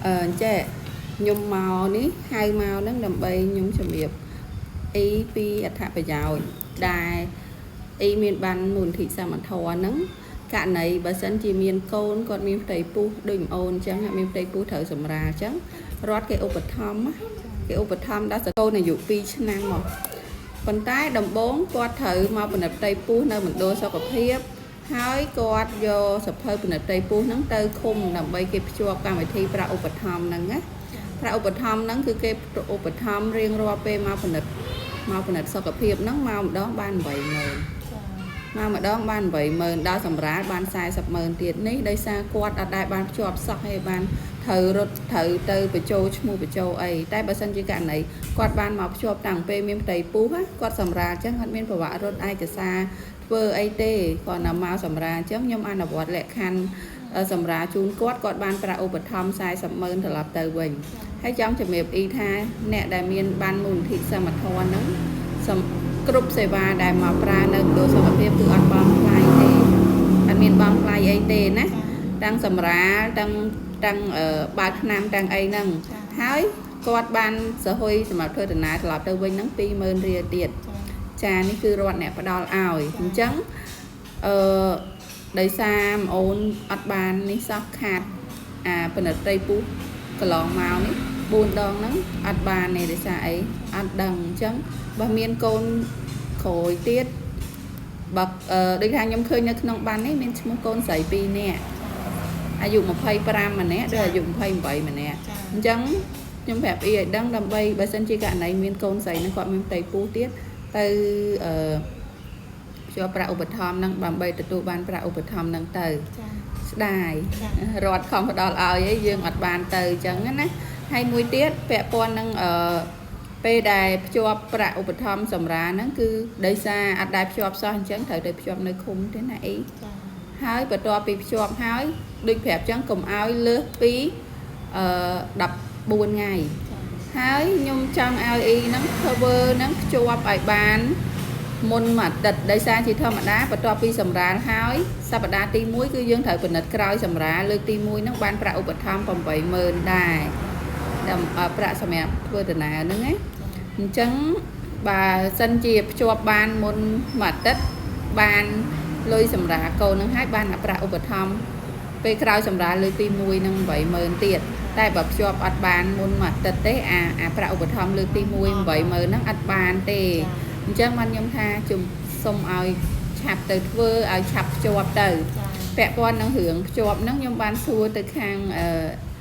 អញ្ចេះខ្ញុំមកនេះហៅមកហ្នឹងដើម្បីខ្ញុំជំរាបអ៊ីពីអត្ថប្រយោជន៍ដែលអ៊ីមានបានមូលនិធិសមធម៌ហ្នឹងករណីបើសិនជាមានកូនគាត់មានផ្ទៃពោះដូចប្អូនអញ្ចឹងមានផ្ទៃពោះត្រូវសម្រាលអញ្ចឹងរដ្ឋគេឧបត្ថម្ភណាគេឧបត្ថម្ភដល់សកូនអាយុ2ឆ្នាំមកប៉ុន្តែដំបូងគាត់ត្រូវមកពិនិត្យផ្ទៃពោះនៅមណ្ឌលសុខភាពហើយគាត់យកសភៅពិនិត្យផ្ទៃពោះហ្នឹងទៅឃុំដើម្បីគេភ្ជាប់កម្មវិធីប្រាក់ឧបត្ថម្ភហ្នឹងណាប្រាក់ឧបត្ថម្ភហ្នឹងគឺគេឧបត្ថម្ភរៀងរាល់ពេលមកពិនិត្យសុខភាពហ្នឹងមកម្ដងបាន80000មកម្ដងបាន80000ដល់សម្រាលបាន400,000ទៀតនេះដោយសារគាត់អត់ដែលបានភ្ជាប់សោះឯបានត្រូវរត់ត្រូវទៅបញ្ចូលឈ្មោះបញ្ចូលអីតែបើសិនជាករណីគាត់បានមកភ្ជាប់តាំងពេលមានផ្ទៃពោះគាត់សម្រាលអញ្ចឹងអត់មានប្រវត្តិរត់ឯកសារធ្វើអីទេគាត់ណាមកសម្រាលអញ្ចឹងខ្ញុំអនុវត្តលក្ខខណ្ឌសម្រាលជូនគាត់គាត់បានប្រាក់ឧបត្ថម្ភ400,000ត្រឡប់ទៅវិញហើយចង់ជំរាបអ៊ីថាអ្នកដែលមានបានមូលនិធិសមធម៌ហ្នឹងសំគ្រប់សេវាដែលមកប្រើនៅមណ្ឌលសុខភាពគឺអត់បង់ថ្លៃទេអត់មានបង់ថ្លៃអីទេណាតាំងសម្រាលតាំងតាំងបើកឆ្នាំតាំងអីហ្នឹងហើយគាត់បានសហុយសម្រាប់ធ្វើដំណើរត្រឡប់ទៅវិញហ្នឹង20000រៀលទៀតចានេះគឺរដ្ឋអ្នកផ្ដល់ឲ្យអញ្ចឹងអឺដោយសារប្អូនអត់បាននេះសោះខាតអាពិនិត្យត្រីពុះកន្លងមកនេះ4ដងហ្នឹងអត់បានទេដោយសារអីអត់ដឹងអញ្ចឹងបើមានកូនក្រោយទៀតបើដូចថាខ្ញុំឃើញនៅក្នុងបាននេះមានឈ្មោះកូនស្រី2នាក់អាយុ25ម្នាក់ដល់អាយុ28ម្នាក់អញ្ចឹងខ្ញុំប្រាប់អ៊ីឲ្យដឹងដើម្បីបើសិនជាករណីមានកូនស្រីនឹងគាត់មានផ្ទៃពោះទៀតទៅអឺភ្ជាប់ប្រាក់ឧបត្ថម្ភនឹងដើម្បីទទួលបានប្រាក់ឧបត្ថម្ភនឹងទៅស្ដាយរដ្ឋខំផ្ដល់ឲ្យឯងយើងអត់បានទៅអញ្ចឹងណាហើយមួយទៀតពាក់ព័ន្ធនឹងអឺពេលដែលភ្ជាប់ប្រាក់ឧបត្ថម្ភសម្រាលហ្នឹងគឺដោយសារអត់ដែលភ្ជាប់សោះអញ្ចឹងត្រូវទៅភ្ជាប់នៅឃុំទេណាអ៊ីហើយបន្ទាប់ពីភ្ជាប់ហើយដូចប្រាប់អញ្ចឹងកុំឲ្យលើសពីអឺ14ថ្ងៃហើយខ្ញុំចង់ឲ្យអ៊ីហ្នឹងធ្វើហ្នឹងភ្ជាប់ឲ្យបានមុនមួយអាទិត្យដោយសារជាធម្មតាបន្ទាប់ពីសម្រាលហើយសប្តាហ៍ទី1គឺយើងត្រូវពិនិត្យក្រោយសម្រាលលើកទី1ហ្នឹងបានប្រាក់ឧបត្ថម្ភ80000ដែរដើម្បីប្រាក់សម្រាប់ធ្វើដំណើរហ្នឹងណាអញ្ចឹងបើសិនជាភ្ជាប់បានមុនមួយអាទិត្យបានលុយសម្រាលកូនហ្នឹងហើយបានប្រាក់ឧបត្ថម្ភពេលក្រោយសម្រាលលើកទី1ហ្នឹង80000ទៀតតែបើភ្ជាប់អត់បានមុនមួយអាទិត្យទេអាប្រាក់ឧបត្ថម្ភលើកទី1 80000ហ្នឹងអត់បានទេអញ្ចឹងបានខ្ញុំថាជំសុំឲ្យឆាប់ទៅធ្វើឲ្យឆាប់ភ្ជាប់ទៅពាក់ព័ន្ធនឹងរឿងភ្ជាប់ហ្នឹងខ្ញុំបានសួរទៅខាងអឺ